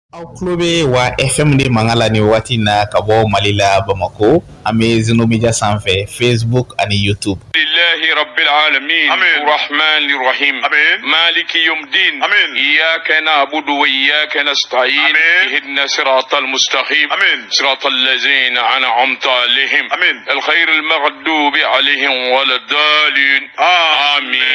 Aw tulo bɛ wa FM de mankan la nin waati in na ka bɔ Mali la Bamakɔ an bɛ Zeno Media sanfɛ Facebook ani YouTube. لله رب العالمين آمين. الرحمن الرحيم آمين. مالك يوم الدين آمين. إياك نعبد وإياك نستعين آمين. اهدنا صراط المستقيم آمين. صراط الذين أنعمت عليهم آمين. الخير المغضوب عليهم ولا الضالين آمين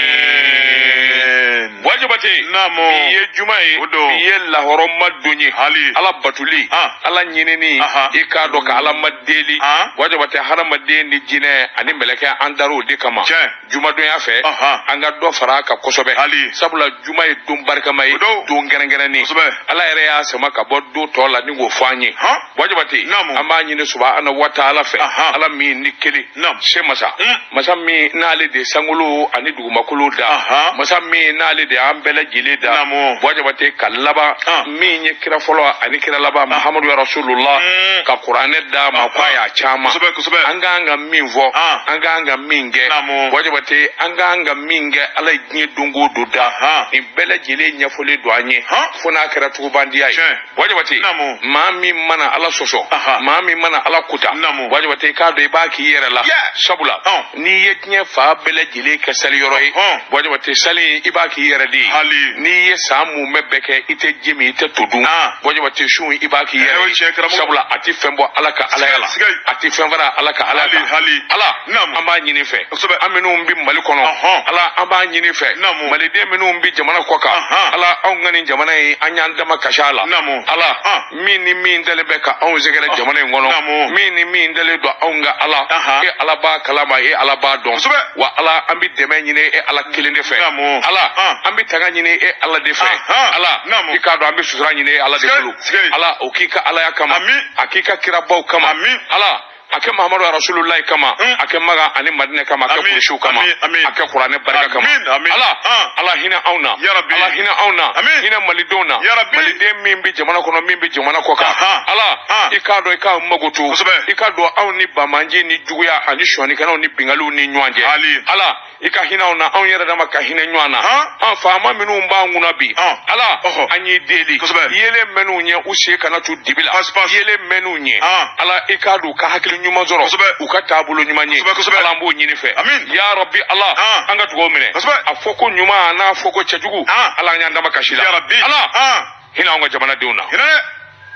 Wajabate Naamu. bi ye juma ye O don. bi ye lahɔrɔma don ye Hali. Ala batuli Ah. Ala ɲinini Aha. i k'a dɔn ka Ala ma deli Ah. Wajabate hadamaden ni jinɛ ani mɛlɛkɛ an dar'o de kama Tiɲɛ. jumadonya fɛ Aha. an ka dɔ fara a kan kosɛbɛ Hali. Sabula juma ye don barikama ye O don. Don kɛrɛnkɛrɛnnen Kosɛbɛ. Ala yɛrɛ y'a sama ka bɔ don tɔ la ni k'o fɔ an ye Han. Wajabate Naamu. an b'a ɲini subahana wa taala fɛ Aha. Ala min ni kelen Naamu. se masa Mm. masa min n'ale de sankolo ani dugumakolo da Aha. masa min n'ale de y'an bɛɛ lajɛlen da Naamu. Wajabate ka laban Ah. min ye kira fɔlɔ ani kira laban Muhammadu ya Rasulullah Mm. ka kuranɛ d'a ma k'a y'a caman Kosɛbɛ, kosɛbɛ. an k'an ka min fɔ Ah. an k'an ka min kɛ Naamu. Wajabate an k'an ka min kɛ Ala ye diɲɛ don o don da Aha. nin bɛɛ lajɛlen ɲɛfɔlen don an ye Han. fo n'a kɛra tugubandiya ye Tiɲɛ. Wajabate Naamu. maa min mana Ala sɔsɔ Aha. maa min mana Ala kuta Naamu. Wajabate i k'a dɔn i b'a k'i yɛrɛ la Yeah. sabula Ɔn. n'i ye diɲɛ fan bɛɛ lajɛlen kɛ sali yɔrɔ ye Ɔhɔn. Wajabate sali i b'a k'i yɛrɛ de ye Hali. N'i ye san mun bɛɛ kɛ i tɛ ji min i tɛ to dun Ah. Wajabate sun i b'a k'i Eh, yɛrɛ o ye tiɲɛ ye karamɔgɔ. sabula a tɛ fɛn bɔ Ala ka alaya la Siga, siga. a tɛ fɛn fara Ala ka alaya Hali, kan hali. Ala Naamu. an b'a ɲini fɛ Kosɛbɛ. an minnu bɛ Mali kɔnɔ Ɔhɔn. Ala an b'a ɲini fɛ Naamu. Maliden minnu bɛ jamana kɔ kan Ahan. Ala anw ka nin jamana in an y'an dama kasi a la Naamu. Ala Ah. min ni min dalen bɛ ka anw sɛgɛrɛ jamana in kɔnɔ Naamu. min ni min dalen don anw ka Ala Ahan. e Ala b'a kalama e Ala b'a dɔn Kosɛbɛ. wa Ala an bɛ dɛmɛ ɲini e Ala kelen de fɛ Naamu. Ala Ah. an bɛ tanga ɲini e Ala de fɛ Ahan. Ala Naamu. i k'a dɔn an bɛ sutura ɲini e Ala de Siga, bolo siga. Ala o k'i ka alaya kama Ami. a k'i ka kirabaw kama Ami. Ala a kɛ Mahamadu Rasulullahi kama Mm. a kɛ Maga ani Madinɛ kama a kɛ Amin, Kurusiw kama amin, amin. a kɛ kuranɛ barika kama Amin, amin. Ala Ah. Ala hinɛ anw na Ya Rabbi. Ala hinɛ anw na Amin. hinɛ malidenw na Ya Rabbi. maliden min bɛ jamana kɔnɔ min bɛ jamana kɔ kan Ahan. Ala Ah. i k'a dɔn i k'a mago to Kosɛbɛ. i k'a dɔn anw ni bamanji ni juguya ani sɔnnikɛlaw ni bingaliw ni ɲɔgɔn cɛ Hali. Ala i ka hinɛ anw na anw yɛrɛ dama ka hinɛ ɲɔgɔn na Han. an faama minnu b'an kunna bi Ah. Ala Ɔhɔ. an y'i deli Kosɛbɛ. yelen mɛn'u ɲɛ u sen kana tu dibi la Pas, pas. yelen mɛn'u ɲɛ Ah. Ala i k'a dɔn u ka hakili ɲuman sɔrɔ Kosɛbɛ. u ka taabolo ɲuman ye Kosɛbɛ, kosɛbɛ. Ala an b'o ɲini fɛ Amin. Ya Rabbi Ala Ah. an ka dugawu minɛ Kosɛbɛ. a fɔ ko ɲuman n'a fɔ ko cɛjugu Ah. Ala an y'an dama kasi la Ya Rabbi. Ala Ah. hinɛ anw ka jamanadenw na Hinɛ dɛ.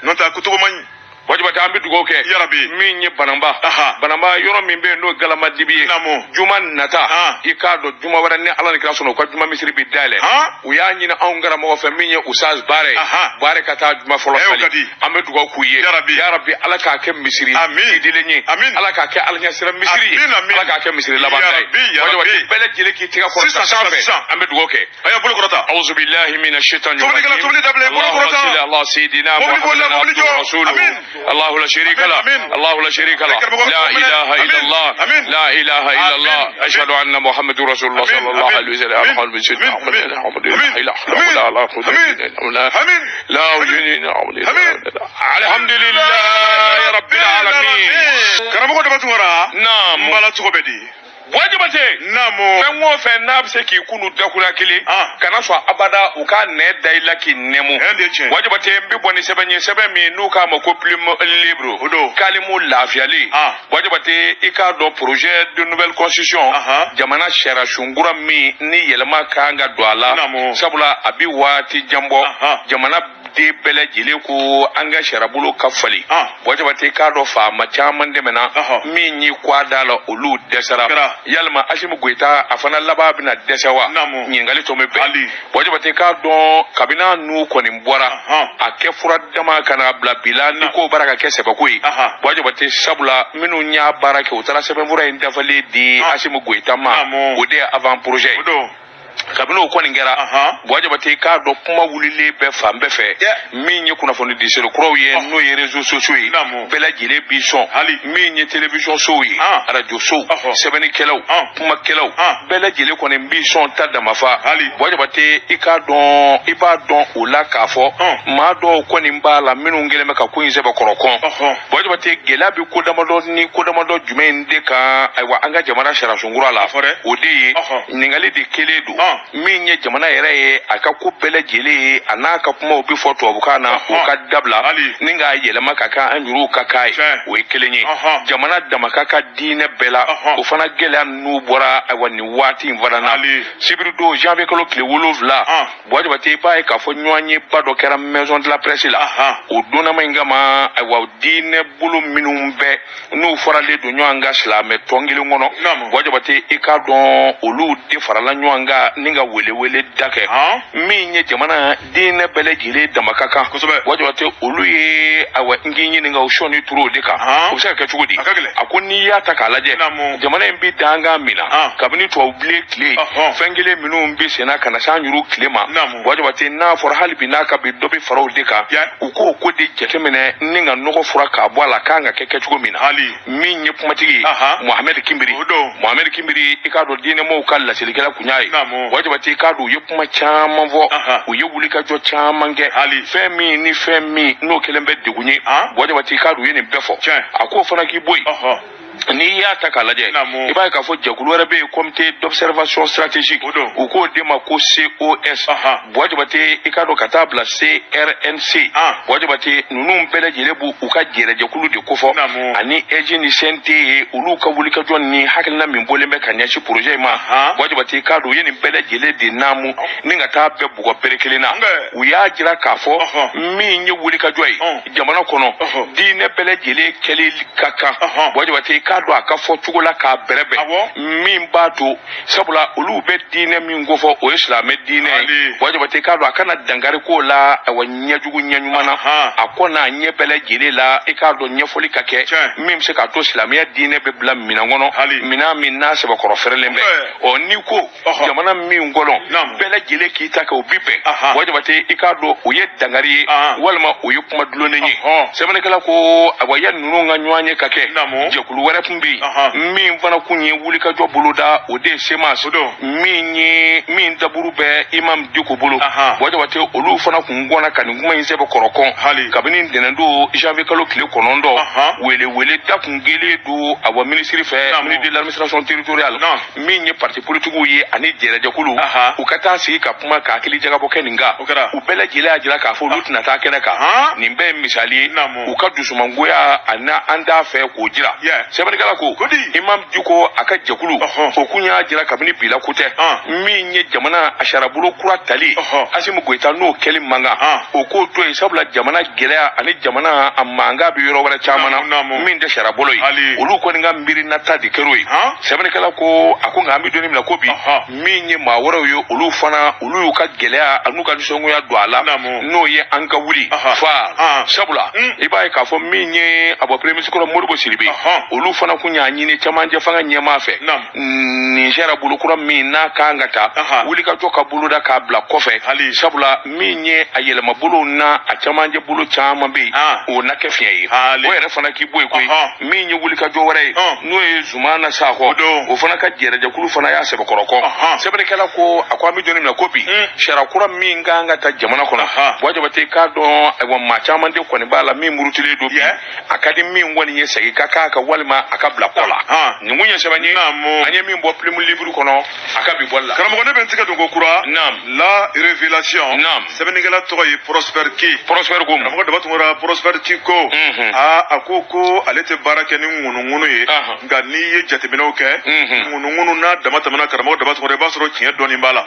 N'o tɛ a kocogo man ɲi. Wajabate an bɛ dugawu kɛ Ya Rabbi. min ye Bananba Aha. Bananba yɔrɔ min bɛ yen n'o ye Galamadibi ye Naamu. Juma nata Ah. i k'a dɔn juma wɛrɛ ni Ala ni kira sɔnna u ka juma misiri bɛ dayɛlɛ Han. u y'a ɲini anw karamɔgɔ fɛ min ye Usaz Baare ye Aha. Baare ka taa juma fɔlɔ Eh, o sali ka di. an bɛ dugawu k'u ye Ya Rabbi. Ya Rabbi Ala k'a kɛ misiri Amin. jidilen ye Amin. Ala k'a kɛ Ala ɲɛsira misiri ye Amin, amin. Ala k'a kɛ misiri laban Ya ta ye Rabbi, ya Wajabate Rabbi. bɛɛ lajɛlen k'i tɛgɛ kɔrɔta Sisan, sisan, sanfɛ sisan. an bɛ dugawu kɛ A y'a bolo kɔrɔta. أعوذ بالله من الشيطان Tobili kɛla, الرجيم tobili dabila, bolo اللهم kɔrɔta. صل على سيدنا Mobili bolila, محمد mobili عبده jɔ. ورسوله Amin. الله لا شريك له Amin. الله لا شريك له Karamɔgɔ, لا amin. إله إلا Amin. الله Amin. لا إله إلا الله Amin. أشهد أن محمد رسول الله Amin. صلى الله Amin. عليه وسلم Amin. محمد سيدنا Amin. محمد Amin. محمد Amin. لا إله Amin. إلا الله Amin. لا Amin. لا Amin. الحمد لله رب العالمين Karamɔgɔ Daba Tunkara. نعم N bala cogo bɛ di? Wajabate Naamu. fɛn o fɛn n'a bɛ se k'i kunu dakura kelen Ah. kana sɔn abada u ka nɛ da i la k'i nɛmu Ɛn de ye tiɲɛ. Wajabate n bɛ bɔ ni sɛbɛn ye sɛbɛn min n'u k'a ma ko plume libre O don. kalimu lafiyalen Ah. Wajabate i k'a dɔn projet de nouvelle constitution Ahan. jamana sariya sunkura min ni yɛlɛma kan ka don a la Naamu. sabula a bi waati jan bɔ Ahan. jamana den bɛɛ lajɛlen ko an ka sariyabolo ka falen Ah. Wajabate i k'a dɔn faama caman dɛmɛna Ɔhɔ. min y'i kɔ a da la olu dɛsɛra Kɛra. yalima Asimi Goyita a fana laban bɛna dɛsɛ wa Naamu. ɲininkali tɔ bɛ bɛn Hali. Wajabate k'a dɔn kabini a n'u kɔni bɔra Ahan. a kɛ fura dama ka na bila bi la ni ko baara ka kɛ sɛbɛko ye Ahan. Wajabate sabula minnu y'a baara kɛ u taara sɛbɛnfura in dafalen di Ah. Asimi Goyita ma Naamu. o de ye avant projet O don. Kabini o kɔni kɛra Ahan. Wajabate k'a dɔn kuma wulilen bɛ fan bɛɛ fɛ Yeah. min ye kunnafoni disere kuraw ye Oh. n'o ye réseaux sociaux ye Naamu. bɛɛ lajɛlen b'i sɔn Hali. min ye télévision sow ye Ah. radio sow Ɔhɔ. sɛbɛnnikɛlaw Ah. kumakɛlaw Ah. bɛɛ lajɛlen kɔni b'i sɔn ta damafa Hali. Wajabate i k'a dɔn i b'a dɔn o la k'a fɔ Ah. maa dɔw kɔni b'a la minnu kɛlen bɛ ka ko in sɛbɛ kɔrɔ kɔn Ɔhɔ. Wajabate gɛlɛya bɛ ko damadɔ ni ko damadɔ jumɛn de kan ayiwa an ka jamana sariya sunkura la A fɔ dɛ. o de ye Ɔhɔ. ɲininkali de kelen don Ah. Min ye jamana yɛrɛ ye, a ka ko bɛɛ lajɛlen ye, a n'a ka kumaw bɛ fɔ tubabukan na, o ka dabila ni k'a yɛlɛma ka kɛ an yɛrɛw ka kan ye, o ye kelen ye. Jamana dama ka kan diinɛ bɛɛ la, o fana gɛlɛya ninnu bɔra ayiwa nin waati in fana na. Sibiri don, janvier kalo tile 7, Buwa Jabate, i b'a ye k'a fɔ ɲɔgɔnyeba dɔ kɛra maison de la presse la. O donnama in kama, ayiwa, diinɛ bolo minnu bɛ n'u faralen don ɲɔgɔn kan silamɛ tɔn kelen kɔnɔ, Buwa Jabate, i k'a dɔn olu de farala ɲɔgɔn kan ni ka welewele da kɛ. Min ye jamana diinɛ bɛɛ lajɛlen dama ka kan, Buwa Jabate, olu ye ayiwa n k'i ɲininka o sɔnni turu o de kan, o bɛ se ka kɛ cogo di? A ko n'i y'a ta k'a lajɛ, jamana in bɛ dankan min na kabini tubabubilen tile, fɛn kelen minnu bɛ senna ka na s'an yɛrɛw tile ma, Buwa Jabate, n'a fɔra hali bi n'a ka bi dɔ bɛ fara o de kan, u k'o ko de jateminɛ ni ka nɔgɔ fura k'a bɔ a la, kan ka kɛ kɛcogo min na. Min ye kumatigi ye, Mohamed Kimbiri, Mohamed Kimbiri, i k'a dɔn diinɛmɔgɔw ka laselikɛla kun y'a ye. Buwa Jabate, i k'a dɔn u ye kuma caman fɔ, u ye wulikajɔ caman kɛ, fɛn min ni fɛn min n'o kɛlen bɛ degun ye, Buwa Jabate, i k'a dɔn u ye nin bɛɛ fɔ. A k'o fana k'i bɔ yen. N'i y'a ta k'a lajɛ, i b'a ye k'a fɔ jɛkulu wɛrɛ bɛ yen, comité d'observation stratégique, u k'o de ma ko COS, Buwa Jabate, i k'a dɔn ka taa bila CRNC. Buwa Jabate, ninnu bɛɛ lajɛlen b'u u ka jɛrɛjɛkulu de kofɔ, ani AIGE ni CNT ye, olu ka wulikajɔ ni hakilina min bɔlen bɛ ka ɲɛsin projet in ma. Buwa Jabate, i k'a dɔn u ye nin bɛɛ lajɛlen de naamu ni ka taa bɛɛ bugɔ bere kelen na. U y'a jira k'a fɔ min ye wulikajɔ ye jamana kɔnɔ, diinɛ bɛɛ lajɛlen kɛli ka kan, Buwa Jabate, i k'a dɔn a ka fɔ cogo la k'a bɛrɛbɛn min b'a to, sabula olu bɛ diinɛ min kofɔ, o ye silamɛ diinɛ ye. Buwa Jabate, i k'a dɔn a kana dankari k'o la, ayiwa, ɲɛjugu ɲɛɲuman na, a ko n'a ɲɛ bɛɛ lajɛlen la, i k'a dɔn ɲɛfɔli ka kɛ min bɛ se k'a to silamɛya diinɛ bɛ bila minɛn kɔnɔ, minɛn min n'a sɛbɛkɔrɔ fɛrɛlen bɛ. Ɔ n'i ko jamana min kɔnɔ bɛɛ lajɛlen k'i ta kɛ, o bi bɛn. Buwa Jabate, i k'a dɔn o ye dankari ye walima o ye kuma dulonnen ye. Sɛbɛnnikɛla ko ayiwa, ya ninnu ka ɲɔgɔn ye ka kɛ, jɛkulu wɛrɛ tun bɛ yen min fana kun ye wulikajɔ boloda, o de ye CMAS, min ye min daburu bɛ Imam Diko bolo. Buwa Jabate, olu fana kun gɔnna ka nin kuma in sɛbɛn kɔrɔ kɔn kabini ntɛnɛndon janvier kalo tile 9, welewele da kun kelen don awa minisiri fɛ, ministre de l'administration territoriale, min ye parti politikiw ye ani jɛrɛjɛkulu, u ka taa sigi ka kuma ka hakili jagabɔ kɛ nin kan. U bɛɛ lajɛlen y'a jira k'a fɔ olu tɛna taa kɛnɛ kan. Nin bɛɛ ye misali ye u ka dusumangoya a na an t'a fɛ k'o jira. Sɛbɛnnikɛla ko Imam Diko a ka jɛkulu o kun y'a jira kabini bi la ko tɛ, min ye jamana a sariyabolo kura tali Asimi Goyita n'o kɛli man kan, o k'o to yen, sabula jamana gɛlɛya ani jamana a mankan bɛ yɔrɔ wɛrɛ caman na min tɛ sariyabolo ye. Olu kɔni ka miirinata de kɛr'o ye. Sɛbɛnnikɛla ko a ko nka an bɛ don min na ko bi, min ye maa wɛrɛw ye, olu fana olu y'u ka gɛlɛya an'u ka nisɔngoya don a la, n'o ye an ka wuli fa, sabula i b'a ye k'a fɔ min ye a bɔ premier ministre kɔrɔ Modibo Sidibe, olu fana kun y'a ɲini camancɛ fanga ɲɛmaa fɛ, nin sariyabolo kura min n'a kan ka ta, wulikajɔ ka boloda k'a bila kɔfɛ, sabula min ye a yɛlɛmabolow n'a a camancɛ bolo caman bɛ yen, o na kɛ fiɲɛ ye. O yɛrɛ fana k'i bɔ yen koyi. Min ye wulikajɔ wɛrɛ ye, n'o ye Zumana Sakɔ, o fana ka jɛrɛjɛkulu fana y'a sɛbɛkɔrɔ kɔ. Sɛbɛnnikɛla ko a ko an bɛ don min na ko bi, sariya kura min kan ka ta jamana kɔnɔ, Buwa Jabate, k'a dɔn ayiwa maa caman de kɔni b'a la min murutilen don bi, a ka di min kɔni ye segin ka k'a kan walima a ka bila kɔ la. Nin kun ye sɛbɛn ye an ye min bɔ Plume Libre kɔnɔ a ka bi bɔli la. Karamɔgɔ, ne bɛ n tigɛ don ko kura. La révélation. Sɛbɛnnikɛla tɔgɔ ye Prosper Ki. Prosper ko karamɔgɔ Daba Tunkara, Prosper Ki ko a ko ale tɛ baara kɛ ni ŋunuŋunu ye, nka n'i ye jateminɛw kɛ ŋunuŋunu n'a dama tɛmɛna, karamɔgɔ Daba Tunkara, i b'a sɔrɔ tiɲɛ dɔɔnin b'a la.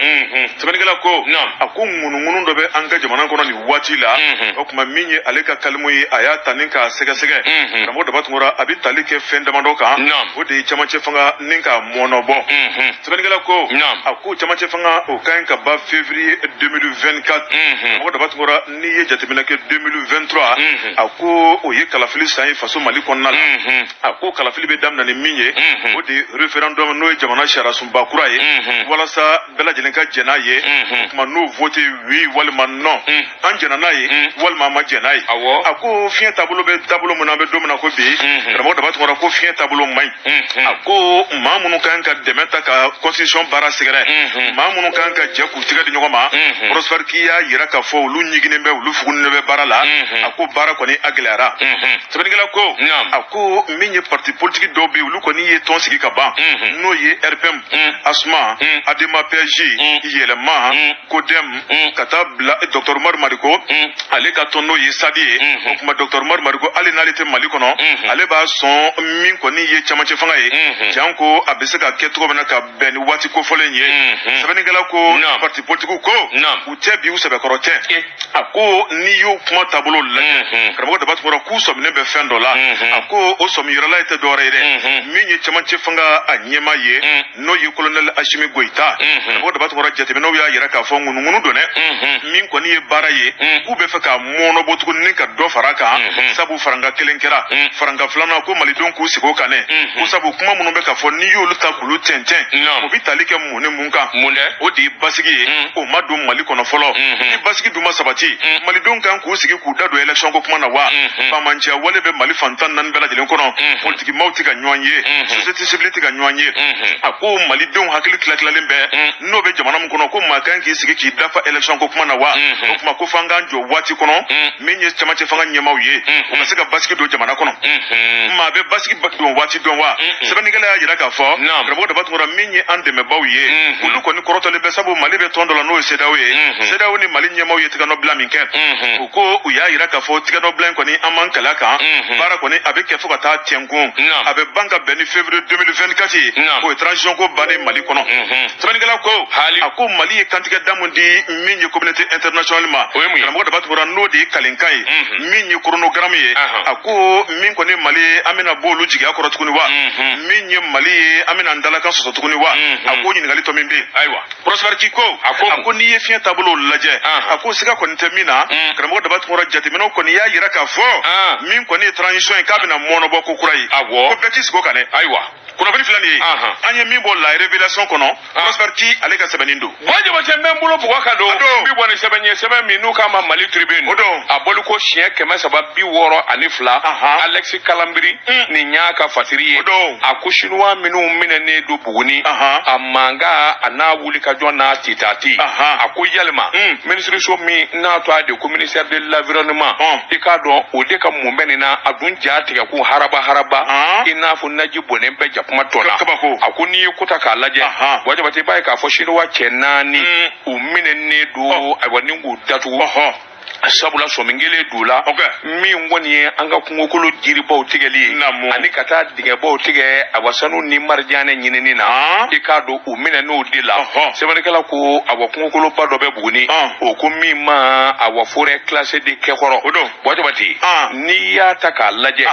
Sɛbɛnnikɛla ko a ko ŋunuŋunu dɔ bɛ an ka jamana kɔnɔ nin waati la, o tuma min ye ale ka kalimu ye, a y'a ta ni k'a sɛgɛsɛgɛ. Karamɔgɔ Daba Tunkara, a bɛ tali kɛ fɛn damadɔ kan, o de ye camancɛ fanga ni k'a mɔnɔbɔ. Sɛbɛnnikɛla ko a ko camancɛ fanga o ka ɲi ka ban février 2024. Karamɔgɔ Daba Tunkara, n'i ye jateminɛ kɛ 2023, a ko o ye kalafili san ye faso Mali kɔnɔna la. A ko kalafili bɛ daminɛ ni min ye, o de ye référendum, n'o ye jamana sariyasunba kura ye, walasa bɛɛ lajɛlen ka jɛn n'a ye. O tuma n'o vote oui walima non, an jɛnna n'a ye walima an ma jɛn n'a ye. A ko fiɲɛ taabolo bɛ taabolo min na, an bɛ don min na ko bi, karamɔgɔ Daba Tunkara ko fiɲɛ taabolo man ɲi. A ko maa minnu kan ka dɛmɛ ta ka constitution baara sɛgɛrɛ, maa minnu kan ka jɛ k'u tɛgɛ di ɲɔgɔn ma, Prosper Ki y'a yira k'a fɔ olu ɲiginnen bɛ, olu fugunnen bɛ baara la. A ko baara kɔni a gɛlɛyara. Sɛbɛnnikɛla ko, a ko min ye parti politique dɔw bɛ yen, olu kɔni ye tɔn sigi ka ban, n'o ye RPM, ASMA, ADEMA, PSG, Yɛlɛma, CODEM, ka taa bila Dr Umaru Mariko ale ka tɔn, n'o ye SADI ye. O tuma Dr Umaru Mariko, hali n'ale tɛ Mali kɔnɔ, ale b'a sɔn min kɔni ye camancɛ fanga ye, janko a bɛ se ka kɛ cogo min na ka bɛn ni waati kofɔlen ye. Sɛbɛnnikɛla ko parti politique ko u tɛ bi, u sɛbɛkɔrɔ tɛ. A ko n'i y'o kuma taabolo lajɛ, karamɔgɔ Daba Tunkara, k'u sɔminen bɛ fɛn dɔ la. A ko o sɔmi yɔrɔla ye tɛ dɔwɛrɛ ye dɛ, min ye camancɛ fanga a ɲɛmaa ye, n'o ye colonel Assimi Goïta. Karamɔgɔ Daba Tunkara, jateminɛw y'a yira k'a fɔ ŋunuŋunu don dɛ, min kɔni ye baara ye, k'u bɛ fɛ ka mɔnɔbɔ tuguni ka dɔ fara a kan, sabu faranka kelen kɛra, faranka filanan, ko malidenw k'u sigi o kan dɛ, ko sabu kuma minnu bɛ ka fɔ, n'i y'olu ta k'olu tɛntɛn, o bɛ tali kɛ mun ni mun kan? O de ye basigi ye, o ma don Mali kɔnɔ fɔlɔ. Ni basigi dun ma sabati, malidenw kan k'u sigi k'u da don élection ko kuma na wa? Bamanciya wale bɛ Mali fan 14 bɛɛ lajɛlen kɔnɔ, politiki maaw tɛ ka ɲɔgɔn ye, société civile tɛ ka ɲɔgɔn ye. A ko malidenw hakili tila-tilalen bɛ, n'o bɛ jamana min kɔnɔ, ko maa kan k'i sigi k'i dafa élection ko kuma na wa? O tuma ko f'an k'an jɔ waati kɔnɔ, min ye camancɛ fanga ɲɛmaaw ye, u ka se ka basigi don jamana kɔnɔ. Maa bɛ basigi don waati dɔn wa? Sɛbɛnnikɛla y'a jira k'a fɔ, karamɔgɔ Daba Tunkara, min ye an dɛmɛbaaw ye, olu kɔni kɔrɔtɔlen bɛ, sabu Mali bɛ tɔn dɔ la, n'o ye CEDEAO ye. CEDEAO ni Mali ɲɛmaaw ye tigɛnɔ min kɛ, u ko u y'a jira k'a fɔ tigɛnɔ in kɔni, an m'an kɛlɛ kan, baara kɔni a bɛ kɛ fo ka taa tɛnkun, a bɛ ban ka bɛn ni février 2024 ye, o ye transition ko bannen Mali kɔnɔ. Sɛbɛnnikɛla ko, a ko Mali ye kantigɛ da mun di min ye communauté internationale ma, karamɔgɔ Daba Tunkara, n'o de ye kalenkan ye, min ye chronogramme ye. A ko min kɔni Mali ye, an bɛna bɔ olu jigiya kɔrɔ tuguni wa? Min ye Mali ye, an bɛna an dalakan sɔsɔ tuguni wa? A ko ɲininkali tɔ min bɛ yen, ayiwa, Prosper Ki ko, a ko n'i ye fiɲɛ taabolo lajɛ, a ko siga kɔni tɛ min na. Karamɔgɔ Daba Tunkara, jateminɛw kɔni y'a yira k'a fɔ min kɔni ye transition ye, k'a bɛna mɔnɔbɔ ko kura ye, ko bɛɛ t'i sigi o kan dɛ. Ayiwa, kunnafoni filɛ nin ye, an ye min bɔ La Révélation kɔnɔ, Prosper Ki ale ka sɛbɛnni don. Buwa Jabate, n bɛ n bolo bugɔ ka don n bi bɔ ni sɛbɛn ye, sɛbɛn min n'u k'a ma Mali Tribune. O don. A bɔli ko siɲɛ 362, Alexis Kalambry nin y'a ka fasiri ye. O don. A ko chinois minnu minɛnen don Buguni, a mankan a n'a wulikajɔ n'a titati, a ko yalima minisiriso min n'a to a de ko ministère de l'environnement, i k'a dɔn o de ka mun bɛ nin na, a dun ja tigɛ ko haraba haraba, i n'a fɔ naji bɔnnen bɛ jakuma tɔ la. A ko n'i ye ko ta k'a lajɛ, Buwa Jabate, i b'a ye k'a fɔ chinois cɛ 4 u minɛnen don, ayiwa, ni k'u datugu, sabula sɔmi kelen d'u la min kɔni ye an ka kungokolo jiribaw tigɛli ye ani ka taa dingɛbaw tigɛ, awa, sanu ni marijanɛ ɲinini na, i k'a dɔn u minɛ n'o de la. Sɛbɛnnikɛla ko, awa, kungokoloba dɔ bɛ Buguni, o ko min ma, awa, forêt classée de Kɛkɔrɔ. Buwa Jabate, n'i y'a ta k'a lajɛ,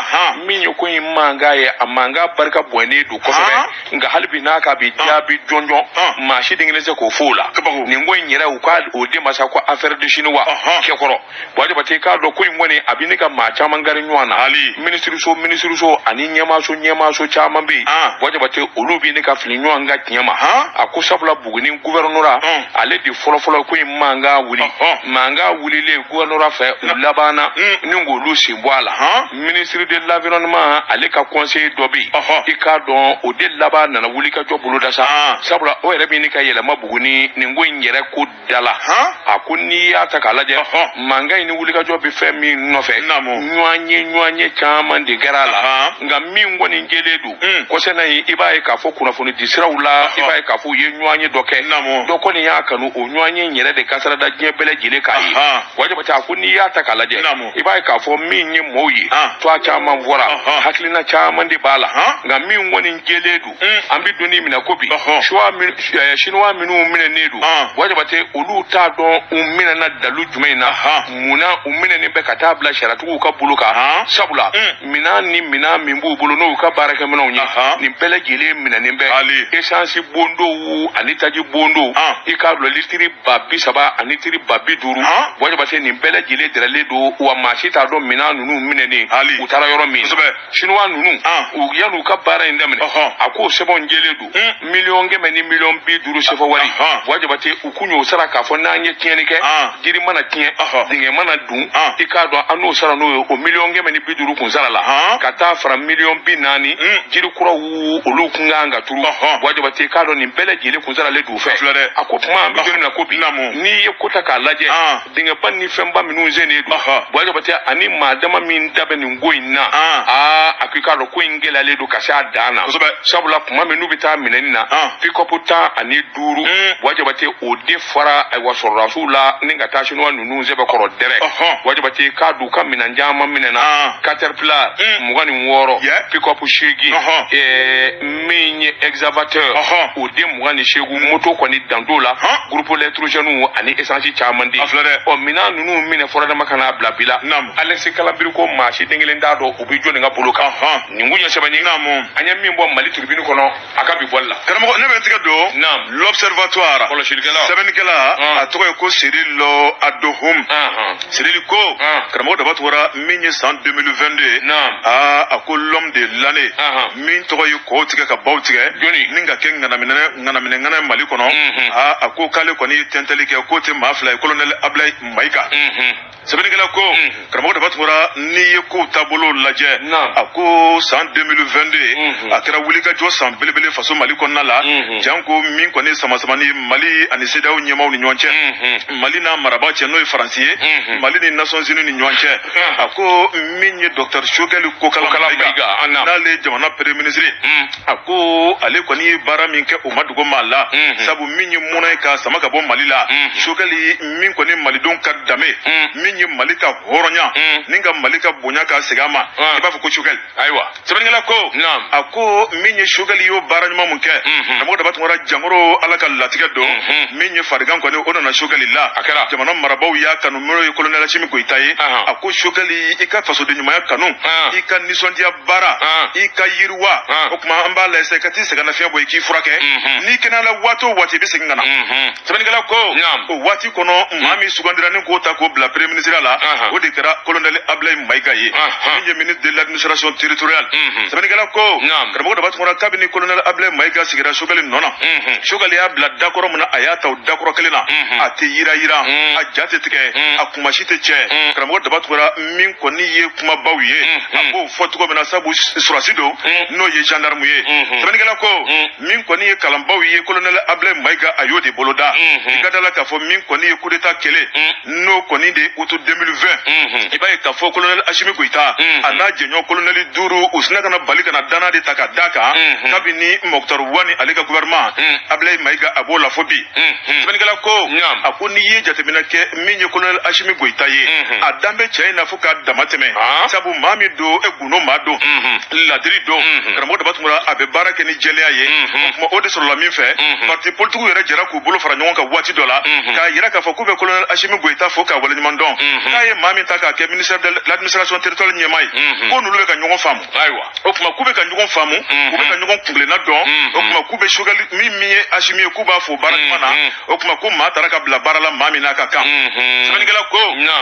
min ye ko in mankan ye, a mankan barika bonyalen don kosɛbɛ, nka hali bi n'a ka bi jaabi jɔnjɔn, maa si den kelen tɛ se k'o fɔ o la. Nin ko in yɛrɛ, u ka o de ma sa ko affaire de chinois Kɛkɔrɔ. Buwa Jabate, k'a dɔn ko in kɔni a bɛ ne ka maa caman gari ɲɔgɔn na, minisiriso ani ɲɛmaaso caman bɛ yen. Buwa Jabate, olu bɛ ne ka fili ɲɔgɔn ka tiɲɛ ma. A ko sabula Buguni gouvernorat, ale de fɔlɔfɔlɔ ko in mankan wuli, mankan wulilen gouvernorat fɛ, u labanna ni k'olu sen bɔ a la. Ministre de l'environnement ale ka conseiller dɔ bɛ yen, i k'a dɔn o de laban nana wuli ka jɔ boloda sa, sabula o yɛrɛ bɛ ne ka yɛlɛma Buguni nin ko in yɛrɛ ko da la. A ko n'i y'a ta k'a lajɛ, mankan in ni wulikajɔ bɛ fɛn min nɔfɛ, ɲɔgɔn ye caman de kɛra a la, nka min kɔni jɛlen don kɔsɛnna in, i b'a ye k'a fɔ kunnafoni di siraw la, i b'a ye k'a fɔ u ye ɲɔgɔn ye dɔ kɛ, dɔ kɔni y'a kanu, o ɲɔgɔn ye yɛrɛ de kasara da diɲɛ bɛɛ lajɛlen k'a ye. Buwa Jabate, a ko n'i y'a ta k'a lajɛ, i b'a ye k'a fɔ min ye mɔɔw ye, tɔgɔ caman fɔra, hakilina caman de b'a la, nka min kɔni jɛlen don, an bɛ don min na ko bi, chinois minnu minɛnen don, Buwa Jabate, olu t'a dɔn u minɛna dalu jumɛn na, munna u minɛnen bɛ ka taa bila sariyatigiw ka bolo kan, sabula minɛn ni minɛn min b'u bolo, n'o y'u ka baarakɛminɛnw ye, nin bɛɛ lajɛlen minɛnen bɛ, essence bondow ani taji bondow, i k'a dɔn litiri 30 000 ani litiri 50 000, Buwa Jabate, nin bɛɛ lajɛlen dɛrɛlen don, wa maa si t'a dɔn minɛn ninnu minɛnen u taara yɔrɔ min. Chinois ninnu, u yan'u ka baara in daminɛ, a k'o sɛbɛnw jɛlen don, 150 000 000 ni 50 CFA wari, Buwa Jabate, u kun y'o sara k'a fɔ n'an ye tiɲɛni kɛ, jiri mana tiɲɛ, Dingɛ mana dun, i k'a dɔn an n'o sara n'o ye, o 150 miliyɔn kun sara la, ka taa fara 40 miliyɔn, jiri kuraw olu kun kan ka turu. Buwa Jabate, i k'a dɔn nin bɛɛ lajɛlen kun saralen d'u fɛ. A ko tuma an bɛ don min na ko bi, n'i ye ko ta k'a lajɛ, dingɛba ni fɛnba minnu sennen don, Buwa Jabate, ani maa dama min da bɛ nin ko in na, aa, a ko i k'a dɔn ko in gɛlɛyalen don ka se a dan na, sabula tuma min n'u bɛ taa minɛni na, pick-up 15, Buwa Jabate, o de fara ayiwa sɔrɔdasiw la ni ka taa sinuwa ninnu sɛbɛkɔrɔ dɛrɛ. Buwa Jabate, k'a d'u ka minɛn caman minɛna, Caterpillar 26, pick-up 8, min ye excavateur o den 28, moto kɔni dan t'o la, groupe électrogène ani essence caman di. Ɔ, minɛn ninnu minɛ fɔra dama ka n'a bila bi la, Alex Kalambry ko maa si den kelen t'a dɔn u bɛ jɔnni ka bolo kan. Nin kun ye sɛbɛn ye an ye min bɔ Mali Tribune kɔnɔ a ka bi bɔli la. Karamɔgɔ, ne bɛ n tigɛ don L'Observatoire. Kɔlɔsilikɛla. Sɛbɛnnikɛla, a tɔgɔ ye ko Cyril Adohum. Cyril ko, karamɔgɔ Daba Tunkara, min ye san 2022, aa, a ko l'homme de l'année min tɔgɔ ye kɔw tigɛ ka baw tigɛ ni ka kɛ ŋanaminɛ ŋanaminɛ ŋana Mali kɔnɔ, aa, a ko k'ale kɔni ye tɛntɛli kɛ, k'o tɛ maa fila ye, colonel Ablaye Mayiga. Sɛbɛnnikɛla ko, karamɔgɔ Daba Tunkara, n'i ye kow taabolo lajɛ, a ko san 2022 a kɛra wulikajɔ san belebele faso Mali kɔnɔna la, janko min kɔni sama-samani Mali ani CEDEAO ɲɛmaaw ni ɲɔgɔn cɛ, Mali n'a marabaa cɛ n'o ye Faransi ye, Mali ni Nations Unies ni ɲɔgɔn cɛ. A ko min ye docteur Choguel Kokala Mayiga, n'ale ye jamana premier ministre, a ko ale kɔni ye baara min kɛ, o ma dogo maa la, sabu min ye mɔnɛ ye ka sama ka bɔ Mali la, Choguel min kɔni malidenw ka danbe, min ye Mali ka hɔrɔnya ni ka Mali ka bonya ka segin a ma, i b'a fɔ ko Choguel. Ayiwa. Sɛbɛnnikɛla ko, a ko min ye Choguel y'o baara ɲuman mun kɛ, karamɔgɔ Daba Tunkara, jankoro Ala ka latigɛ don, min ye farigan kɔni o nana Choguel la. A kɛra. Jamana marabaaw y'a kanu, n'o ye colonel Assimi Goïta ye. A ko Choguel, i ka fasoden ɲumanya kanu, i ka nisɔndiya baara, i ka yiriwa, o tuma an b'a lajɛ i ka t'i sɛgɛn lafiɲɛ bɔ, i k'i furakɛ, n'i kɛnɛyala waati o waati, i bɛ segin ka na. Sɛbɛnnikɛla ko, o waati kɔnɔ, maa min sugandira ni k'o ta k'o bila premier ministre la, o de kɛra colonel Ablaye Mayiga ye, min ye ministre de l'Administration territoriale. Sɛbɛnnikɛla ko, karamɔgɔ Daba Tunkara, kabini colonel Ablaye Mayiga sigira Choguel nɔ na, Choguel y'a bila dakɔrɔ min na, a y'a ta o dakɔrɔ kelen na, a tɛ yira yira, a ja tɛ tigɛ, a kumasi tɛ cɛ. Karamɔgɔ Daba Tunkara, min kɔni ye kumabaw ye, a b'o fɔ cogo min na, sabu sɔrɔsi don n'o ye gendarme ye. Sɛbɛnnikɛla ko, min kɔni ye kalanbaw ye, colonel Ablaye Mayiga a y'o de boloda. I ka da la k'a fɔ min kɔni ye coup d'état kelen n'o kɔni de août 2020, i b'a ye k'a fɔ colonel Assimi Goïta a n'a jɛɲɔgɔn colonel duuru, u sina ka na bali ka na danna de ta ka d'a kan kabini Moctar Ouane ale ka gouvernement, Ablaye Mayiga a b'o la fo bi. Sɛbɛnnikɛla ko, a ko n'i ye jateminɛ kɛ, min ye colonel Assimi Goïta ye, a dan bɛ cɛ in na fo k'a dama tɛmɛ, sabu maa min don, e gundo maa don, ladiri don. Karamɔgɔ Daba Tunkara, a bɛ baara kɛ ni jɛlenya ye. O tuma o de sɔrɔla min fɛ, parti politique yɛrɛ jɛra k'u bolo fara ɲɔgɔn kan waati dɔ la k'a yira k'a fɔ k'u bɛ colonel Assimi Goïta fo k'a waleɲuman dɔn, k'a ye maa min ta k'a kɛ ministère de l'Administration territoriale ɲɛmaa ye, ko n'olu bɛ ka ɲɔgɔn faamu. O tuma k'u bɛ ka ɲɔgɔn faamu, u bɛ ka ɲɔgɔn kunkilenna dɔn. O tuma k'u bɛ Choguel min ye Assimi ye, k'u b'a fo baara ɲuman na. O tuma ko maa taara ka bila baara la maa min n'a ka kan. Sɛbɛnnikɛla ko,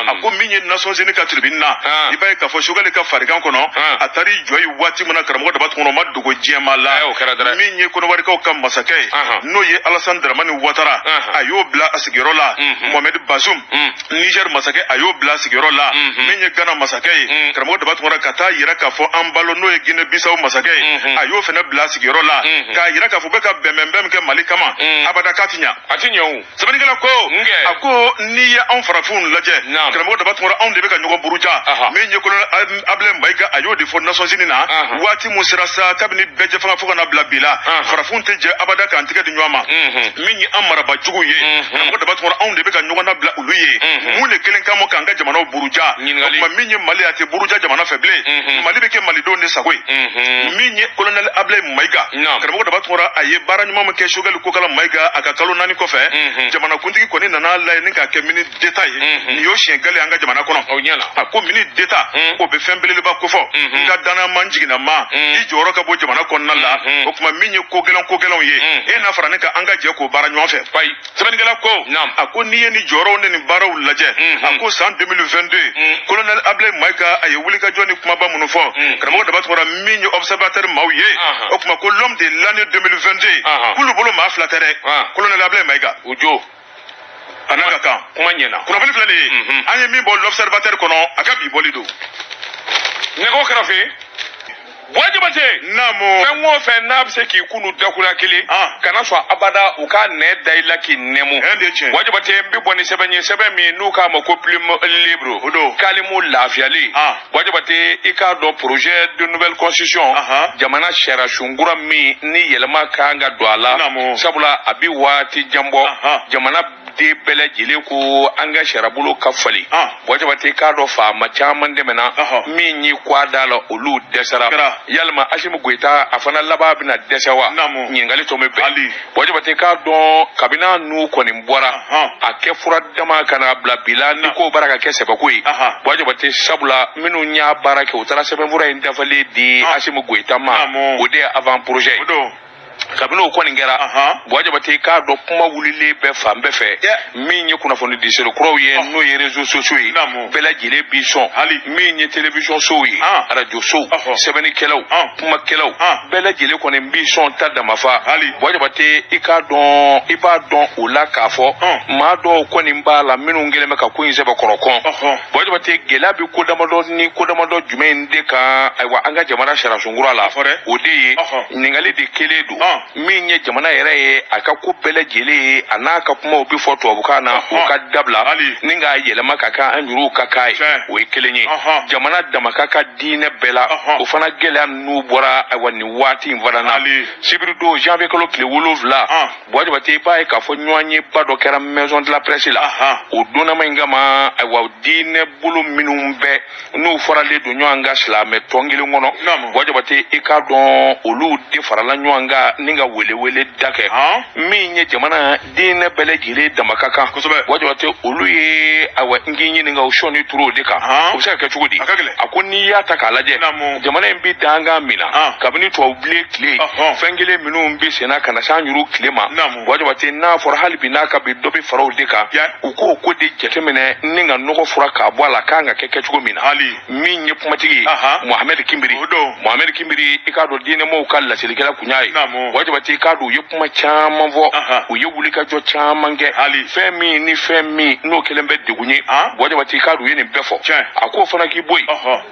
a ko min ye Nations Unies ka tribune na, i b'a ye k'a fɔ Choguel ka farigan kɔnɔ, a taar'i jɔ yen waati min na, karamɔgɔ Daba Tunkara, o ma dogo diɲɛmaa la, min ye Kɔnɔwarikaw ka masakɛ ye, n'o ye Alassane Dramane Ouattara, a y'o bila a sigiyɔrɔ la. Mohamed Bazoum, Niger masakɛ, a y'o bila a sigiyɔrɔ la. Min ye Ghana masakɛ ye, karamɔgɔ Daba Tunkara, ka taa yira k'a fɔ an balo n'o ye Guinée Bissau masakɛ ye, a y'o fana bila a sigiyɔrɔ la, k'a yira k'a fɔ u bɛ ka bɛnbɛnbɛn min kɛ Mali kama, abada k'a ti ɲa. A ti ɲɛ o. Sɛbɛnnikɛla ko, a ko n'i ye anw farafinw lajɛ, karamɔgɔ Daba Tunkara, anw de bɛ ka ɲɔgɔn buruja. Min ye colonel Ablaye Mayiga, a y'o de fɔ Nations Unies na waati mun sera sa, kabini bɛɛ jɛ fanga fo ka na bila bi la, farafinw tɛ jɛ abada k'an tigɛ di ɲɔgɔn ma. Min ye an maraba juguw ye, karamɔgɔ Daba Tunkara, anw de bɛ ka ɲɔgɔn labila olu ye mun de kelen kama k'an ka jamanaw buruja? O tuma min ye Mali, a tɛ buruja jamana fɛ bilen, Mali bɛ kɛ malidenw de sago ye. Min ye colonel Ablaye Mayiga, karamɔgɔ Daba Tunkara, a ye baara ɲuman min kɛ, Choguel Kokala Mayiga, a ka kalo 4 kɔfɛ, jamanakuntigi kɔni nana lajɛ ni k'a kɛ ministre d'État ye. Nin y'o siɲɛ kelen an ka jamana kɔnɔ. A ko ministre d'État, o bɛ fɛn belebeleba kofɔ, n ka danaya man jiginna ma, i jɔyɔrɔ ka bɔ jamana kɔnɔna la. O tuma min ye ko gɛlɛn ko gɛlɛnw ye, e n'a fara ne kan, an ka jɛ k'o baara ɲɔgɔn fɛ. Sɛbɛnnikɛla ko, a ko n'i ye nin jɔyɔrɔw ni nin baaraw lajɛ, a ko san 2022, colonel Ablaye Mayiga a ye wulikajɔ ni kumaba minnu fɔ, karamɔgɔ Daba Tunkara, min ye Observateur maaw ye, o tuma ko l'homme de l'année 2022, k'olu bolo maa fila tɛ dɛ, colonel Ablaye Mayiga. O jo. A n'a ka kan. Kuma ɲɛna. Kunnafoni filɛ nin ye, an ye min bɔ L'Observateur kɔnɔ, a ka bi bɔli don. Nɛgɛw kɛrɛfɛ, Buwa Jabate. Naamu. Fɛn o fɛn n'a bɛ se k'i kunu dakuruya kelen, kana sɔn abada u ka nɛ da i la k'i nɛmu. Ɛn de ye tiɲɛ. Buwa Jabate, n bɛ bɔ ni sɛbɛn ye, sɛbɛn min n'u k'a ma ko Plume Libre. O don. Kalimu lafiyali. Buwa Jabate, i k'a dɔn projet de nouvelle constitution, jamana sariya sunkura min ni yɛlɛma kan ka don a la. Naamu. Sabula a bi waati jan bɔ, jamana den bɛɛ lajɛlen ko an ka sariyabolo ka falen. Buwa Jabate, k'a dɔn faama caman dɛmɛna, min y'i kɔ a da la, olu dɛsɛra. Kɛra. Yalima Asimi Goyita, a fana laban bɛna dɛsɛ wa? Naamu. Ɲininkali tɔ bɛ bɛn. Ali. Buwa Jabate, k'a dɔn kabini a n'u kɔni bɔra, a kɛ fura dama ka na bila bi la ni ko baara ka kɛ sɛbɛko ye. Buwa Jabate, sabula minnu y'a baara kɛ, u taara sɛbɛnfura in dafalen di Asimi Goyita ma. Naamu. O de ye avant projet ye. O don. Kabini o kɔni kɛra, Buwa Jabate, k'a dɔn kuma wulilen bɛ fan bɛɛ fɛ. Min ye kunnafoni disere kuraw ye, n'o ye réseaux sociaux ye, Naamu. bɛɛ lajɛlen b'i sɔn. Hali. Min ye télévision sow ye, radio sow, sɛbɛnnikɛlaw, kumakɛlaw, bɛɛ lajɛlen kɔni b'i sɔn ta damafa. Hali. Buwa Jabate, i k'a dɔn, i b'a dɔn o la k'a fɔ maa dɔw kɔni b'a la minnu kɛlen bɛ ka ko in sɛbɛkɔrɔ kɔn. Buwa Jabate, gɛlɛya bɛ ko damadɔ ni ko damadɔ jumɛn in de kan? Ayiwa, an ka jamana sariya sunkura la, A fɔ dɛ. o de ye ɲininkali de kelen don. Min ye jamana yɛrɛ ye, a ka ko bɛɛ lajɛlen ye, a n'a ka kumaw bɛ fɔ tubabukan na, o ka dabila Hali. ni k'a yɛlɛma ka kɛ an yɛrɛw ka kan ye. Tiɲɛ. O ye kelen ye. Ɔhɔn. Jamana dama ka kan diinɛ bɛɛ la, Ɔhɔn. o fana gɛlɛya ninnu bɔra, ayiwa, nin waati in fana na. Hali. Sibiri don, janvier kalo tile 7, Buwa Jabate, i b'a ye k'a fɔ ɲɔgɔn ye ba dɔ kɛra maison de la presse la. O donnama in kama, ayiwa, diinɛ bolo minnu bɛ n'u faralen don ɲɔgɔn kan silamɛ tɔn kelen kɔnɔ, Naamu. Buwa Jabate, i k'a dɔn olu de farala ɲɔgɔn kan ni ka welewele da kɛ. Min ye jamana diinɛ bɛɛ lajɛlen dama ka kan, Kosɛbɛ. Buwa Jabate, olu ye, ayiwa, n k'i ɲininka o sɔn ni turu o de kan, o bɛ se ka kɛ cogo di? A ka gɛlɛn. A ko n'i y'a ta k'a lajɛ, Naamu. jamana in bɛ dankan min na, kabini tubabu bilen tile, fɛn kelen minnu bɛ senna ka na s'an yɛrɛw tile ma, Naamu. Buwa Jabate, n'a fɔra hali bi n'a ka bi dɔ bɛ fara o de kan, u k'o ko de jateminɛ ni ka nɔgɔ fura k'a bɔ a la, k'an ka kɛ kɛcogo min na. Hali. Min ye kumatigi ye, Mohamed Kimbiri. O don. Mohamed Kimbiri, i k'a dɔn diinɛmɔgɔw ka laselikɛla kun y'a ye. Naamu. Buwa Jabate, i k'a dɔn u ye kuma caman fɔ, u ye wulikajɔ caman kɛ. Hali. Fɛn min ni fɛn min n'o kɛlen bɛ degun ye, Buwa Jabate, i k'a dɔn u ye nin bɛɛ fɔ. Tiɲɛ. A k'o fana k'i bɔ yen.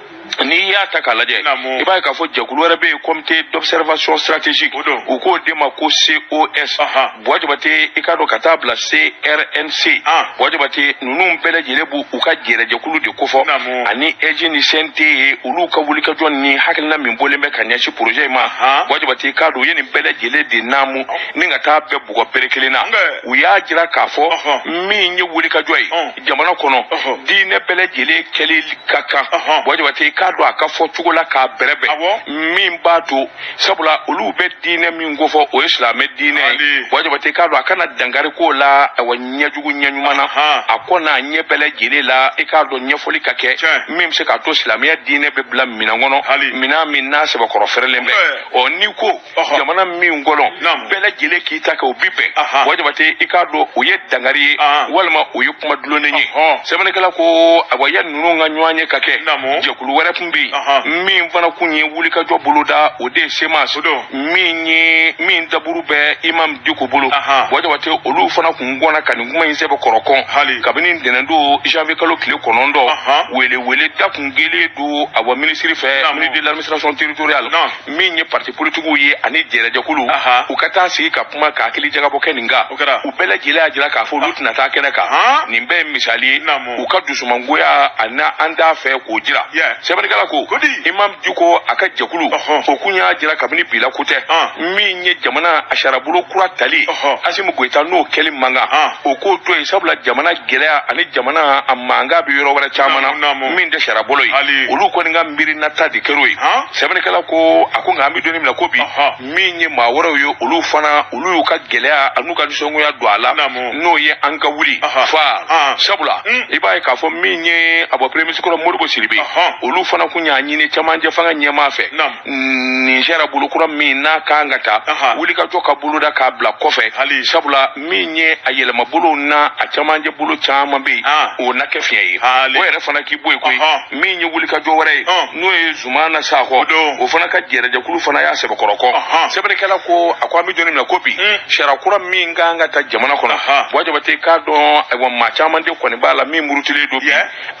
N'i y'a ta k'a lajɛ, Naamu. i b'a ye k'a fɔ jɛkulu wɛrɛ bɛ yen, comité d'observation stratégique, O don. u k'o de ma ko COS. Buwa Jabate, i k'a dɔn ka taa bila CRNC, Buwa Jabate, ninnu bɛɛ lajɛlen b'u u ka jɛrɛjɛkulu de kofɔ, Naamu. ani EJ ni CNT ye, olu ka wulikajɔ ni hakilina min bɔlen bɛ ka ɲɛsin projet in ma. Buwa Jabate, i k'a dɔn u ye nin bɛɛ lajɛlen de naamu ni ka taa bɛɛ bugɔ bere kelen na. Nka. U y'a jira k'a fɔ Ɔhɔn. min ye wulikajɔ ye Ɔn. jamana kɔnɔ, Ɔhɔn. diinɛ bɛɛ lajɛlen kɛli ka kan. Ɔhɔn. Buwa Jabate, i k'a dɔn a ka fɔ cogo la k'a bɛrɛbɛn, Awɔ. min b'a to, sabula olu bɛ diinɛ min kofɔ, o ye silamɛ diinɛ ye. Ali. Buwa Jabate, i k'a dɔn a kana dankari k'o la, ayiwa, ɲɛjugu ɲɛɲuman na, Ahan. a ko n'a ɲɛ bɛɛ lajɛlen la, i k'a dɔn ɲɛfɔli ka kɛ Tiɲɛ. min bɛ se k'a to silamɛya diinɛ bɛ bila minɛn kɔnɔ, Ali. minɛn min n'a sɛbɛkɔrɔ fɛrɛlen bɛ. Nka. Ɔ, n'i ko Ɔhɔ. jamana min kɔnɔ Naamu. bɛɛ lajɛlen k'i ta kɛ, o bi bɛn. Ahan. Buwa Jabate, i k'a dɔn o ye dankari ye Ahan. walima o ye kuma dulonnen ye. Ɔhɔn. Sɛbɛnnikɛla ko awa, ya ninnu ka ɲɔgɔn ye ka kɛ, Naamu. jɛkulu wɛrɛ tun bɛ yen Ahan. min fana kun ye wulikajɔ boloda, o de ye CMAS, O don. min ye min daburu bɛ Imam Diko bolo. Ahan. Buwa Jabate, olu fana kun gɔnna ka nin kuma in sɛbɛn kɔrɔ kɔn. Hali. Kabini ntɛnɛndon janvier kalo tile 9, Ahan. welewele da kun kelen don, awa, minisiri fɛ, Naamu. ministre de l'administration territoriale, Naam. min ye parti politikiw ye ani jɛrɛjɛkulu, Ahan. u ka taa sigi ka kuma ka hakili jagabɔ kɛ nin kan. O kɛra. U bɛɛ lajɛlen y'a jira k'a fɔ olu tɛna taa kɛnɛ kan. Han. Nin bɛɛ ye misali ye Naamu. u ka dusumangoya ani an t'a fɛ k'o jira. Yeah. Sɛbɛnnikɛla ko Kodi. Imam Diko a ka jɛkulu, Ɔhɔn. o kun y'a jira kabini bila ko tɛ, Han. min ye jamana a sariyabolo kura tali, Ɔhɔn. Asimi Goyita n'o kɛli man kan, Han. o k'o to yen, sabula jamana gɛlɛya ani jamana a mankan bɛ yɔrɔ wɛrɛ caman Naamu, na naamu. min tɛ sariyabolo ye. Ali. Olu kɔni ka miirinata de kɛr'o ye. Han. Sɛbɛnnikɛla ko a ko nka an bɛ don min na ko bi, Ɔhɔn. min ye maa wɛrɛw ye, olu fana olu y'u ka gɛlɛya an'u ka nisɔngoya don a la, Naamu. n'o ye an ka wuli Ɔhɔn. fa, Han. sabula Mm. i b'a ye k'a fɔ min ye a bɔ premier ministre kɔrɔ Modibo Sidibe, Ɔhɔn. olu fana fana kun y'a ɲini camancɛ fanga ɲɛmaa fɛ nin sariya bolo kura min n'a kan ka ta wulikajɔ ka boloda k'a bila kɔfɛ, sabula min ye a yɛlɛmabolow n'a a camancɛ bolo caman bɛ yen, o na kɛ fiɲɛ ye. O yɛrɛ fana k'i bɔ yen koyi. Min ye wulikajɔ wɛrɛ ye, n'o ye Zumana Sakɔ, o fana ka jɛrɛjɛkulu fana y'a sɛbɛkɔrɔ kɔ. Sɛbɛnnikɛla ko a ko an bɛ don min na ko bi, sariya kura min kan ka ta jamana kɔnɔ, Buwa Jabate k'a dɔn, ayiwa, maa caman de kɔni b'a la min murutilen don bi.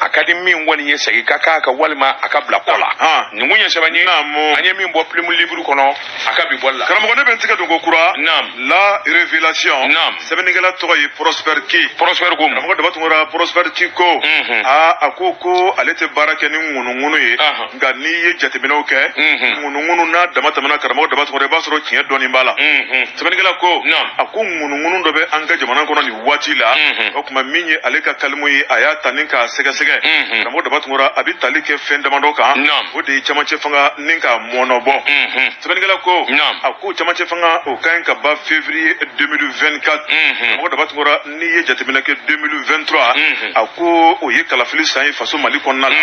A ka di min kɔni ye, segin ka k'a kan walima a ka bila kɔ la. Nin kun ye sɛbɛn ye an ye min bɔ Plume Libre kɔnɔ a ka bi bɔli la. Karamɔgɔ, ne bɛ n tigɛ don ko kura. La Révélation. Sɛbɛnnikɛla tɔgɔ ye Prosper Ki. Prosper ko. Karamɔgɔ Daba Tunkara, Prosper Ki ko aa, a ko ko ale tɛ baara kɛ ni ŋunuŋunu ye, nka n'i ye jateminɛw kɛ, ŋunuŋunu n'a dama tɛmɛna, karamɔgɔ Daba Tunkara, i b'a sɔrɔ tiɲɛ dɔɔnin b'a la. Sɛbɛnnikɛla ko a ko ŋunuŋunu dɔ bɛ an ka jamana kɔnɔ nin waati la. O tuma, min ye ale ka kalimu ye, a y'a ta ni k'a sɛgɛsɛgɛ, karamɔgɔ Daba Tunkara, a bɛ tali kɛ fɛn damadɔ kan, o de ye camancɛ fanga ni k'a mɔnɔbɔ. Sɛbɛnnikɛla ko a ko camancɛ fanga, o ka ɲi ka ban février 2024. Karamɔgɔ Daba Tunkara, n'i ye jateminɛ kɛ, 2023, a ko o ye kalafili san ye faso Mali kɔnɔna la.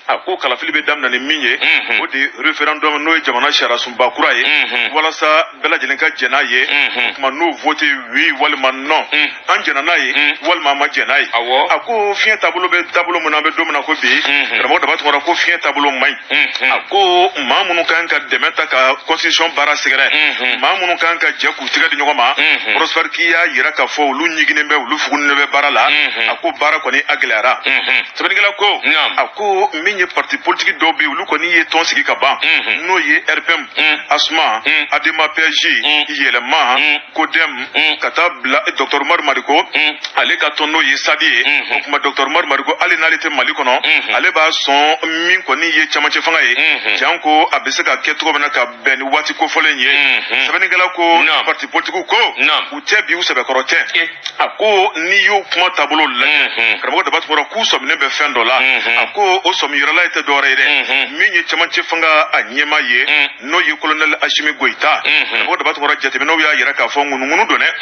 A ko kalafili bɛ daminɛ ni min ye, o de ye référendum, n'o ye jamana sariyasunba kura ye, walasa bɛɛ lajɛlen ka jɛn n'a ye. O tuma, n'o vote oui walima non, an jɛnna n'a ye walima an ma jɛn n'a ye. A ko fiɲɛ taabolo bɛ taabolo min na, an bɛ don min na ko bi, karamɔgɔ Daba Tunkara, ko fiɲɛ taabolo man ɲi. A ko maa minnu kan ka dɛmɛ ta ka constitution baara sɛgɛrɛ, maa minnu kan ka jɛ k'u tigɛ di ɲɔgɔn ma, Prosper k'i y'a yira k'a fɔ olu ɲiginnen bɛ, olu fugunnen bɛ baara la. A ko baara kɔni a gɛlɛyara. Sɛbɛnnikɛla ko a ko min ye parti politique dɔw bɛ yen, olu kɔni ye tɔn sigi ka ban, n'o ye RPM, ASMA, ADEMA PSG, Yɛlɛma, CODEM, ka taa bila docteur Umaru Mariko ale ka tɔn, n'o ye SADI ye. O tuma, docteur Umaru Mariko, hali n'ale tɛ Mali kɔnɔ, ale b'a sɔn min kɔni ye camancɛ fanga ye, janko a bɛ se ka kɛ cogo min na ka bɛn ni waati kofɔlen ye. Sɛbɛnnikɛla ko parti politique ko u tɛ bi, u sɛbɛkɔrɔ tɛ. A ko n'i y'o kuma taabolo lajɛ, karamɔgɔ Daba Tunkara, k'u sɔminen bɛ fɛn dɔ la. A ko o sɔmi yɔrɔla tɛ dɔwɛrɛ ye dɛ, min ye camancɛ fanga a ɲɛmaa ye, n'o ye colonel Asimi Goyita. Karamɔgɔ Daba Tunkara, jateminɛw y'a yira k'a fɔ ŋunuŋunu don dɛ.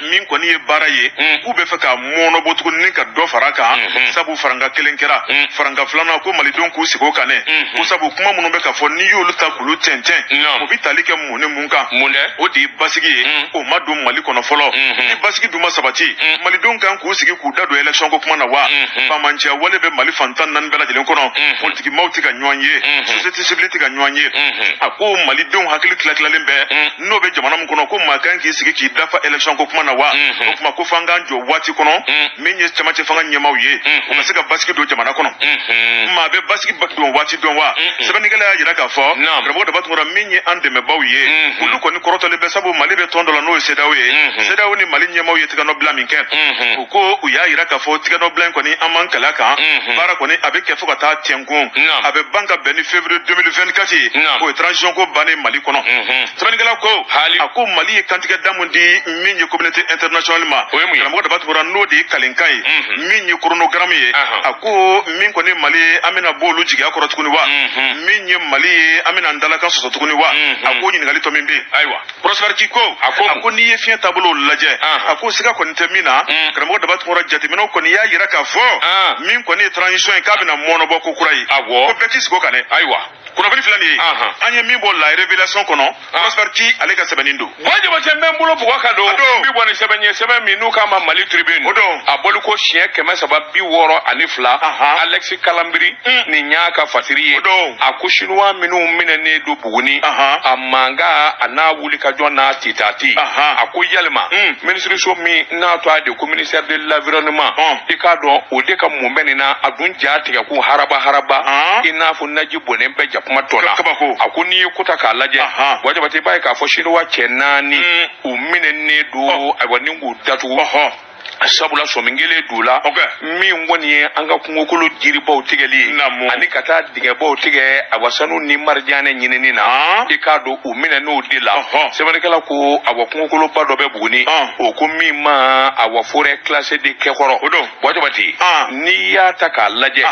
Min kɔni ye baara ye, k'u bɛ fɛ ka mɔnɔbɔ tuguni ka dɔ fara a kan, sabu faranka kelen kɛra, faranka filanan, ko malidenw k'u sigi o kan dɛ, ko sabu kuma minnu bɛ ka fɔ, n'i y'olu ta k'olu tɛntɛn, o bɛ tali kɛ mun ni mun kan? O de ye basigi ye, o ma don Mali kɔnɔ fɔlɔ. Ni basigi dun ma sabati, malidenw kan k'u sigi k'u da don élection ko kuma na wa? Faamanciya wale bɛ Mali fan 14 bɛɛ lajɛlen kɔnɔ, politiki maaw tɛ ka ɲɔgɔn ye, société civile tɛ ka ɲɔgɔn ye. A ko malidenw hakili tila-tilalen bɛ, n'o bɛ jamana min kɔnɔ, ko maa kan k'i sigi k'i dafa élection ko kuma na wa? O tuma, ko f'an k'an jɔ waati kɔnɔ, min ye camancɛ fanga ɲɛmaaw ye, u ka se ka basigi don jamana kɔnɔ. Maa bɛ basigi don waati dɔn wa? Sɛbɛnnikɛla y'a jira k'a fɔ, karamɔgɔ Daba Tunkara, min ye an dɛmɛbaw ye, olu kɔni kɔrɔtɔlen bɛ, sabu Mali bɛ tɔn dɔ la, n'o ye CEDEAO ye. CEDEAO ni Mali ɲɛmaaw ye tigɛnɔbila min kɛ, u ko u y'a jira k'a fɔ tigɛnɔbila in kɔni, an m'an kɛlɛ kan, baara kɔni a bɛ kɛ fo ka taa tɛnkun, a bɛ ban ka bɛn ni février 2024 ye, o ye transition ko bannen Mali kɔnɔ. Sɛbɛnnikɛla ko a ko Mali ye kantigɛ da mun di min ye communauté internationale ma, karamɔgɔ Daba Tunkara, n'o de ye kalenkan ye, min ye chronogramme ye. A ko min kɔni Mali ye, an bɛna bɔ olu jigiya kɔrɔ tuguni wa? Min ye Mali ye, an bɛna an dalakan sɔsɔ tuguni wa? A ko ɲininkali tɔ min bɛ yen, ayiwa, Prosper k'i ko a ko n'i ye fiɲɛ taabolo lajɛ, a ko siga kɔni tɛ min na, karamɔgɔ Daba Tunkara, jateminɛw kɔni y'a yira k'a fɔ min kɔni ye transition ye, k'a bɛna mɔnɔbɔ ko kura ye, ko bɛɛ k'i sigi o kan dɛ. Ayiwa, Kunnafoni filɛ nin ye, an ye min bɔ La Révélation kɔnɔ, Prosper Ki ale ka sɛbɛnni don. Buwa Jabate, n bɛ n bolo bugɔ ka don n bi bɔ ni sɛbɛn ye, sɛbɛn min n'u k'a ma Mali Tribune. O don. A bɔli ko siɲɛ 362, Alex Kalambry nin y'a ka fasiri ye. O don. A ko chinois minnu minɛnen don Buguni, a mankan a n'a wulikajɔ n'a titati, a ko yalima minisiriso min n'a tɔgɔ de ko ministère de l'Environnement, i k'a dɔn o de ka mun bɛ nin na, a dun ja tigɛ ko haraba haraba, i n'a fɔ naji bɔnnen bɛ jakuma tɔ la. A ko n'i ye ko ta k'a lajɛ, Buwa Jabate, i b'a ye k'a fɔ chinois cɛ 4 u minɛnen don, ayiwa, ni k'u datugu, sabula sɔmi kelen d'u la, min kɔni ye an ka kungokolo jiribaw tigɛli ye ani ka taa dingɛbaw tigɛ, awa, sanu ni marijanɛ ɲinini na, i k'a dɔn u minɛ n'o de la. Sɛbɛnnikɛla ko awa, kungokoloba dɔ bɛ Buguni, o ko min ma, awa, forêt classée de Kɛkɔrɔ. Buwa Jabate, n'i y'a ta k'a lajɛ,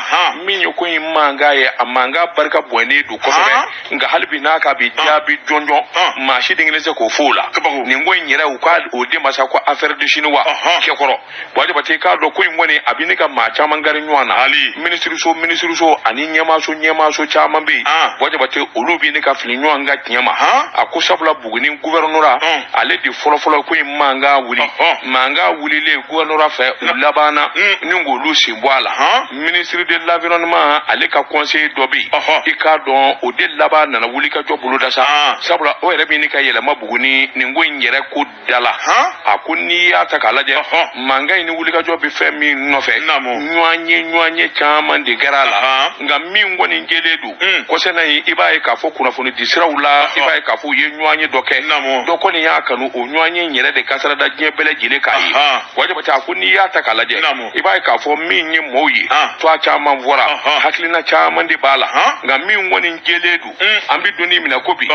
min ye ko in mankan ye, a mankan barika bonyalen don kosɛbɛ, nka hali bi n'a ka bi jaabi jɔnjɔn, maa si den kelen tɛ se k'o fɔ o la. Nin ko in yɛrɛ, u ka o den masa ko affaire de chinois Kɛkɔrɔ. kɔrɔ. Buwa Jabate, k'a dɔn ko in kɔni a bɛ ne ka maa caman gari ɲɔgɔn na. Hali. Minisiriso, minisiriso ani ɲɛmaaso, ɲɛmaaso caman bɛ yen. Buwa Jabate, olu bɛ ne ka fili ɲɔgɔn ka tiɲɛ ma. A ko sabula Buguni gouvernorat, ale de fɔlɔfɔlɔ ko in mankan wuli. Mankan wulilen gouvernorat fɛ, u labanna ni k'olu sen bɔ a la. Ministre de l'Environnement, ale ka conseiller dɔ bɛ yen, i k'a dɔn o de laban nana wuli ka jɔ boloda sa, sabula o yɛrɛ bɛ ne ka yɛlɛma Buguni nin ko in yɛrɛ ko da la. A ko n'i y'a ta k'a lajɛ, mankan in ni wulikajɔ bɛ fɛn min nɔfɛ, ɲɔgɔn ye ɲɔgɔn ye caman de kɛra a la. Nka min kɔni jɛlen don kɔsɛnna in, i b'a ye k'a fɔ kunnafoni di siraw la, i b'a ye k'a fɔ u ye ɲɔgɔn ye dɔ kɛ, dɔ kɔni y'a kanu, o ɲɔgɔn ye yɛrɛ de kasara da diɲɛ bɛɛ lajɛlen k'a ye. Buwa Jabate, a ko n'i y'a ta k'a lajɛ, i b'a ye k'a fɔ min ye mɔɔw ye, tɔgɔ caman fɔra, hakilina caman de b'a la. Nka min kɔni jɛlen don, an bɛ don min na ko bi,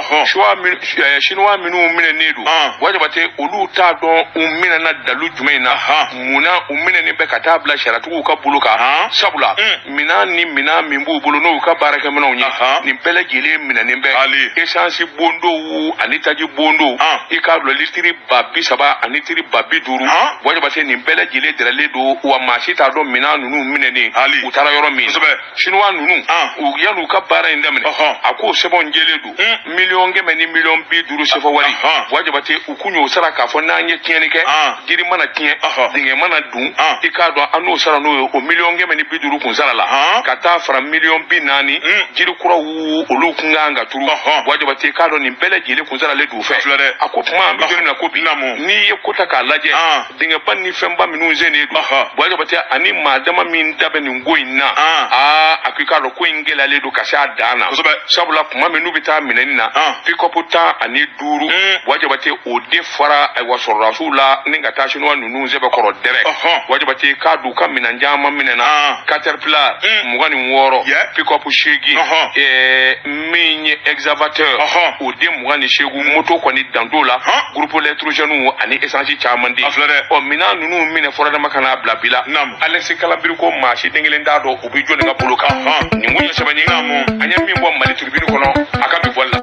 Chinois minnu minɛnen don, Buwa Jabate, olu t'a dɔn u minɛna dalu jumɛn na, munna u minɛnen bɛ ka taa bila sariyatigiw ka bolo kan, sabula minɛn ni minɛn min b'u bolo, n'o y'u ka baarakɛminɛnw ye, nin bɛɛ lajɛlen minɛnen bɛ. Essence bondow ani taji bondow, i k'a dɔn litiri 30 000 ani litiri 50 000, Buwa Jabate, nin bɛɛ lajɛlen dɛrɛlen don, wa maa si t'a dɔn minɛn ninnu minɛnen u taara yɔrɔ min. Chinois ninnu, u yan'u ka baara in daminɛ, a k'o sɛbɛnw jɛlen don, 100 000 000 ni 50 000 million sefa wari, Buwa Jabate, u kun y'o sara k'a fɔ n'an ye tiɲɛni kɛ, jiri mana tiɲɛ, dingɛ mana dun, i k'a dɔn an n'o sara, n'o ye o 150 000 000 kun sara la, ka taa fara 40 000 000 jiri kuraw olu kun kan ka turu. Buwa Jabate, k'a dɔn nin bɛɛ lajɛlen kun saralen d'u fɛ. A ko kuma an bɛ don min na ko bi, n'i ye ko ta k'a lajɛ, dingɛba ni fɛnba minnu sennen don, Buwa Jabate, ani maa dama min da bɛ nin ko in na, aa, a ko i k'a dɔn ko in gɛlɛyalen don ka se a dan na, sabula kuma min n'u bɛ taa minɛni na, pick-up 15, Buwa Jabate, o de fara ayiwa sɔrɔdasiw la ni ka taa Chinois ninnu sɛbɛ kɔrɔ dɛrɛ. Buwa Jabate, k'a d'u ka minɛn caman minɛna, Caterpillar 26, pick-up 8, min ye excavateur o den 28, moto kɔni dan t'o la, groupe électrogène ani essence caman di. Ɔ, minɛn ninnu minɛ fɔra dama ka n'a bila bi la, Alexis Kalambry ko maa si den kelen t'a dɔn u bɛ jɔnni ka bolo kan. Nin kun ye sɛbɛn ye an ye min bɔ Mali Tribune kɔnɔ a ka bi bɔli la.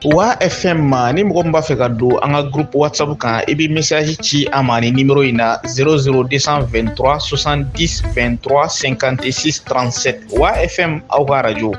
Wa FM, ni mɔgɔ min b'a fɛ ka don an ka groupe WhatsApp kan, i bɛ message ci an ma ni numéro in na: 00223 70 23 56 37. Wa FM, aw ka radio.